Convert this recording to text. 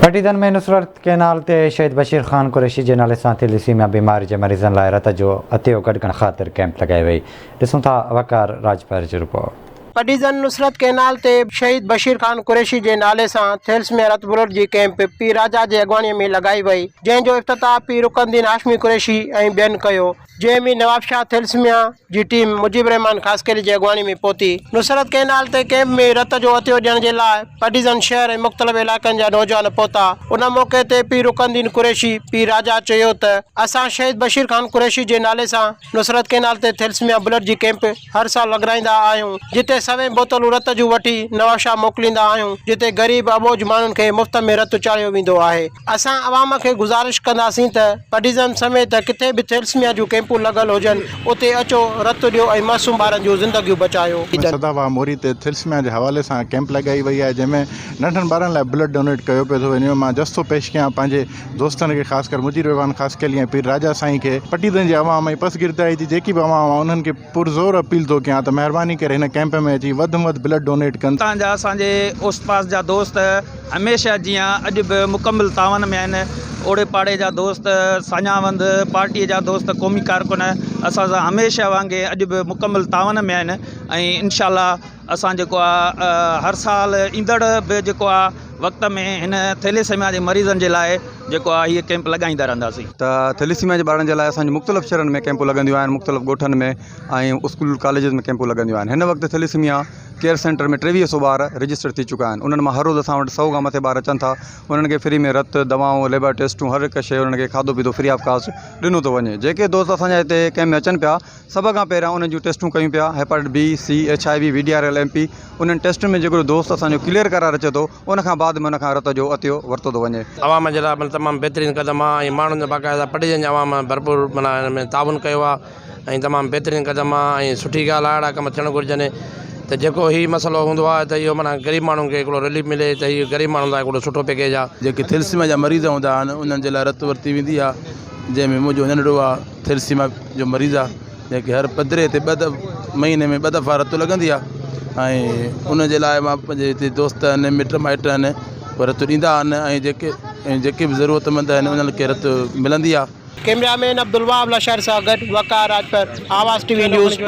پٽيدن ۾ نصرت canal تي شهيد بشير خان قريشي جي نالي سان ٿيليسيميا بيماري جي مريضن لاء رت جو عطيو گڏ ڪرڻ خاطر ڪئمپ لڳائي وئي. ڏسون ٿا وقار راڄپر جي رپورٽ. پڊيزن نصرت ڪئنال تي شهيد بشير خان قريشي جي نالي سان ٿيلسميا رت بلڊ جي ڪئمپ پير راجا جي اڳواڻي ۾ لڳائي وئي جنهن جو افتتاح پير رڪن الدين هاشمي قريشي ۽ ٻين ڪيو. جنهن ۾ نوابشاهه ٿيلسميا جي ٽيم مجيب الرحمان خاصخيلي جي اڳواڻي ۾ پهتي. نصرت ڪئنال تي ڪئمپ ۾ رت جو عطيو ڏيڻ جي لاء پڊيزن شهر ۽ مختلف علائقن جا نوجوان پهتا. ان موقعي تي پير رڪن الدين قريشي، پير راجا چيو ته اسان شهيد بشير خان قريشي جي نالي سان نصرت ڪئنال تي ٿيلسميا بلڊ جي ڪئمپ هر سال لڳرائيندا آهيون جتي سوين بوتلون رت جون وٺي نوابشاهه موڪليندا آهيون جتي غريب اٻوجهه ماڻهن کي مفت ۾ رت چاڙهيو ويندو آهي. اسان عوام کي گذارش ڪنداسين ته پڊيزن سميت ڪٿي به ٿيلسميا جون ڪئمپون لڳل هجن اتي اچو رت ڏيو ۽ معصوم ٻارن جون زندگيون بچايو. ۾ سدا واهه موري تي ٿيلسميا جي حوالي سان ڪئمپ لڳائي وئي آهي جنهن ۾ ننڍن ٻارن لاء بلڊ ڊونيٽ ڪيو پيو ٿو وڃي مان جس ٿو پيش ڪيان پنهنجي دوستن کي خاص ڪر مجيب الرحمان خاصخيلي ۽ پير راجا سائين کي پڊيزن جي عوام ۽ پسگردائي جي جيڪي به عوام آهي انهن کي پرزور اپيل ٿو ڪيان ته مهرباني ڪري هن ڪئمپ ۾ اچي وڌ ۾ وڌ بلڊ ڊونيٽ ڪن. هتان جا اسان جي اوس پاس جا دوست هميشه جيان اڄ به مڪمل تعاون ۾ آهن. اوڙي پاڙي جا دوست، ساڃاهوند، پارٽيء جا دوست، قومي ڪارڪن اسان سان هميشه وانگي اڄ به مڪمل تعاون ۾ آهن ۽ انشاء الله اسان جيڪو آ هر سال ايندڙ به جيڪو آ وقت ۾ هن ٿيليسيميا جي مريضن جي لاء جيڪو آ هيء ڪئمپ لڳائيندا رهنداسين. ته ٿيليسيميا جي ٻارن جي لاء اسان جون مختلف شهرن ۾ ڪئمپون لڳنديون آهن مختلف ڳوٺن ۾ ۽ اسڪول ڪاليجز ۾ ڪئمپون لڳنديون آهن هن وقت ٿيليسيميا ڪيئر سينٽر ۾ 23 سو ٻار رجسٽر ٿي چڪا آهن انهن مان هر روز اسان وٽ سو کان مٿي ٻار اچن ٿا انهن کي فري ۾ رت دوائون ليبر ٽيسٽون هر هڪ شيء انهن کي کاڌو پيتو فري آف ڪاسٽ ڏنو ٿو وڃي جيڪي دوست اسان جا هتي ڪئمپ ۾ اچن پيا سڀ کان پهريان انهن جون ٽيسٽون ڪيون پيا hepatitis B, C, H I V, V D R L, M P انهن ٽيسٽن ۾ جيڪو دوست اسان جو ڪليئر قرار اچي ٿو ان کان بعد ۾ ان کان رت جو عطيو ورتو ٿو وڃي. عوام جي لاء معنيٰ تمام بهترين قدم آ ۽ ماڻهن باقاعده پڊيجن جي عوام ڀرپور معنيٰ هن ۾ تعاون ڪيو آ ۽ تمام بهترين قدم آ ۽ سٺي ڳالهه آ اهڙا ڪم ٿيڻ گهرجن ته جيڪو هي مسئلو هوندو آ ته اهو معنيٰ غريب ماڻهن کي هڪڙو رليف ملي ته هي غريب ماڻهن لاء هڪڙو سٺو پيڪيج آ. جيڪي ٿيلسيميا جا مريض هوندا آهن انهن جي لاء رت ورتي ويندي آ جنهن ۾ منهنجو ننڍڙو آ ٿيلسيما جو مريض آ جنهن کي هر پڌري تي ٻه دفعا مهيني ۾ ٻه دفعا رت لڳندي آ ۽ ان جي لاء مان پنهنجي هتي دوست آهن مٽ مائٽ آهن اهي رت ڏيندا آهن ۽ جيڪي ۽ جيڪي به ضرورت مند آهن انهن کي رت ملندي آ. ڪئميرا مين عبدالوهاب لاشاري سان گڏ Waqar Rajpar, Awaz T V news, Padhi.